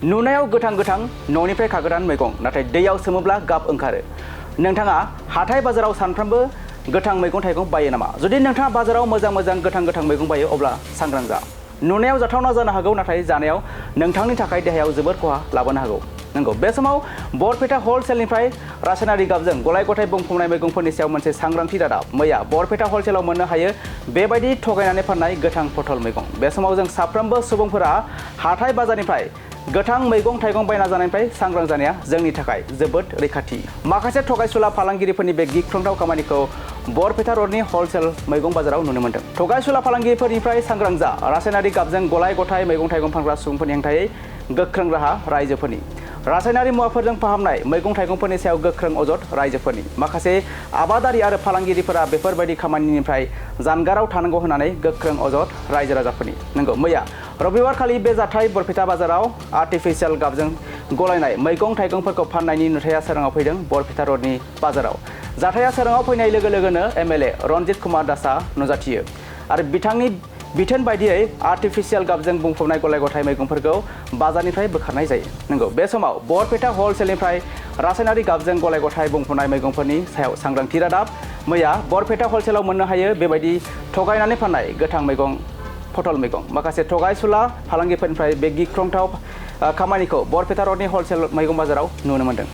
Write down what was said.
नुनायाव गोथां गोथां न'निफ्राय खागोदान मैगं नाथाय दैयाव सोमोब्ला गाब ओंखारो। नोंथाङा हाथाय बाजाराव सानफ्रोमबो गोथां मैगं थाइगं बायो नामा? जुदि नोंथाङा बाजाराव मोजां गोथां मैगं बायो अब्ला सांग्रां जा। नुनायाव जाथावना जानो हागौ नाथाय जानायाव नोंथांनि थाखाय देहायाव जोबोद खहा लाबोनो हागौ। नंगौ, बे समाव बरपेटा हलसेलनिफ्राय रासायनारि गाबजों गलाय गथाय बुंफबनाय मैगंफोरनि सायाव मोनसे सांग्रांथि रादाब। मैया बरपेटा हलसेलाव मोननो हायो बेबायदि थगायनानै फाननाय गोथां पटल मैगं। बे समाव जों साफ्रोमबो सुबुंफोरा हाथाय बाजारनिफ्राय गोथां मैगं थाइगं बायना जानायनिफ्राय सांग्रां जानाया जोंनि थाखाय जोबोद रैखाथि। माखासे थगायसुला फालांगिरिफोरनि बे गिख्रंथाव खामानिखौ बरपेटा रडनि हलसेल मैगं बाजाराव नुनो मोन्दों। थगायसुला फालांगिरिफोरनिफ्राय सांग्रां जा। रासायनारि गाबजों गलाय गथाय मैगं थाइगं फानग्रा सुबुंफोरनि हेंथायै गोख्रों राहा रायजोफोरनि। रासायनारि मुवाफोरजों फाहामनाय मैगं थाइगंफोरनि सायाव गोख्रों अजद रायजोफोरनि। माखासे आबादारि आरो फालांगिरिफोरा बेफोरबायदि खामानिनिफ्राय जानगाराव थानांगौ होननानै गोख्रों अजद रायजो राजाफोरनि। नंगौ, मैया रबिबारखालि बे जाथाय बरपेटा बाजाराव आर्टिफिशियेल गाबजों गलायनाय मैगं थाइगंफोरखौ फाननायनि नुथाया सोराङाव फैदों बरपेटा रडनि बाजाराव। जाथाया सोराङाव फैनाय लोगो लोगोनो एमएलए रनजित कुमार दासआ नुजाथियो आरो बिथांनि बिथोन बायदियै आर्टिफिशियेल गाबजों बुंफबनाय गलाय गथाय मैगंफोरखौ बाजारनिफ्राय बोखारनाय जायो। नंगौ, बे समाव बरपेटा हलसेलनिफ्राय रासायनारि गाबजों गलाय गथाय बुंफबनाय मैगंफोरनि सायाव सांग्रांथि रादाब। मैया बरपेटा हलसेलाव मोननो हायो बेबायदि थगायनानै फाननाय गोथां मैगं पटल मैगं। माखासे थगायसुला फालांगिफोरनिफ्राय बे गिख्रंथाव खामानिखौ बरपेटा रडनि हलसेल मैगं बाजाराव नुनो मोन्दों।